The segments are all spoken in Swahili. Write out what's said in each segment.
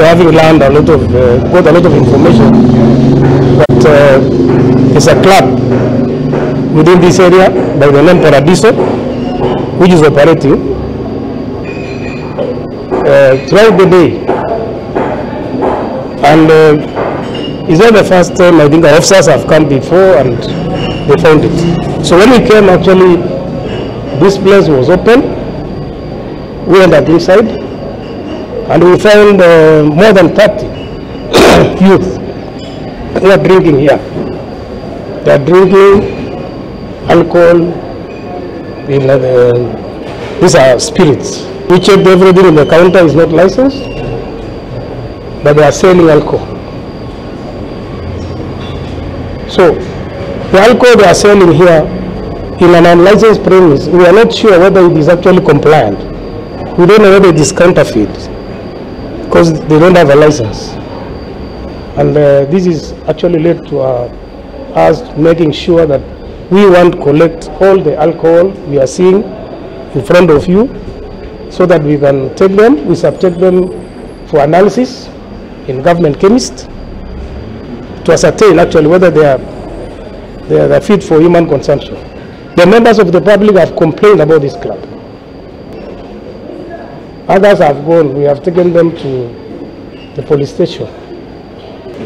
After having learned a lot of, got a lot of information that there's a club within this area by the name Paradiso, which is operating throughout the day. And it's not the first time. I think our officers have come before and they found it. So when we came, actually, this place was open. We entered inside and we found more than 30 youth who are drinking here. They are drinking alcohol, these are spirits. We checked everything in the counter is not licensed, but they are selling alcohol. So the alcohol they are selling here in an unlicensed premise, we are not sure whether it is actually compliant. We don't know whether it is counterfeit because they don't have a license. And this is actually led to us making sure that we want to collect all the alcohol we are seeing in front of you so that we can take them, we subject them for analysis in government chemist to ascertain actually whether they are fit for human consumption. The members of the public have complained about this club. Others have gone, we have taken them to the police station.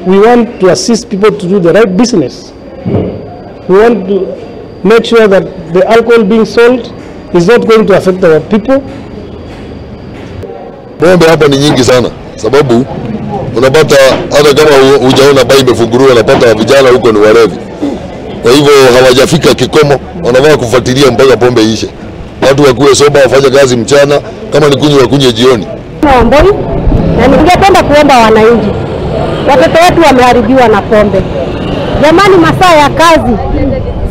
We want to assist people to do the right business. We want to make sure that the alcohol being sold is not going to affect our people. Pombe hapa ni nyingi sana, sababu unapata hata kama hujaona baa imefunguliwa, unapata vijana huko ni walevi. Kwa hivyo hawajafika kikomo, wanafaa kufuatilia mpaka pombe ishe. Watu wakuwe soba, wafanye kazi mchana, kama ni kunywa wakunywe jioni. Na ningependa kuomba wananchi, watoto wetu wameharibiwa na pombe. Jamani, masaa ya kazi,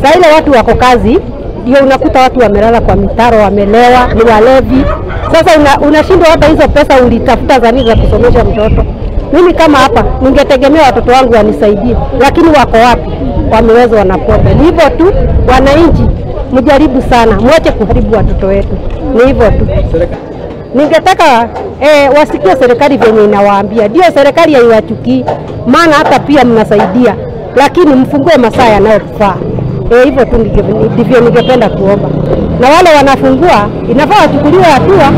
saa ile watu wako kazi, ndio unakuta watu wamelala kwa mitaro, wamelewa, ni walevi. Sasa unashindwa hata hizo pesa ulitafuta za nini za kusomesha mtoto. Mimi kama hapa ningetegemea watoto wangu wanisaidie, lakini wako wapi? Wamewezwa na pombe. Ni hivyo tu, wananchi mjaribu sana, mwache kuharibu watoto wetu. Ni hivyo tu. Ningetaka wasikie serikali venye inawaambia. Ndio serikali haiwachukii, maana hata pia mnasaidia, lakini mfungue masaa yanayofaa. Hivyo tu ndivyo ningependa kuomba. Na wale wanafungua inafaa wachukuliwe hatua.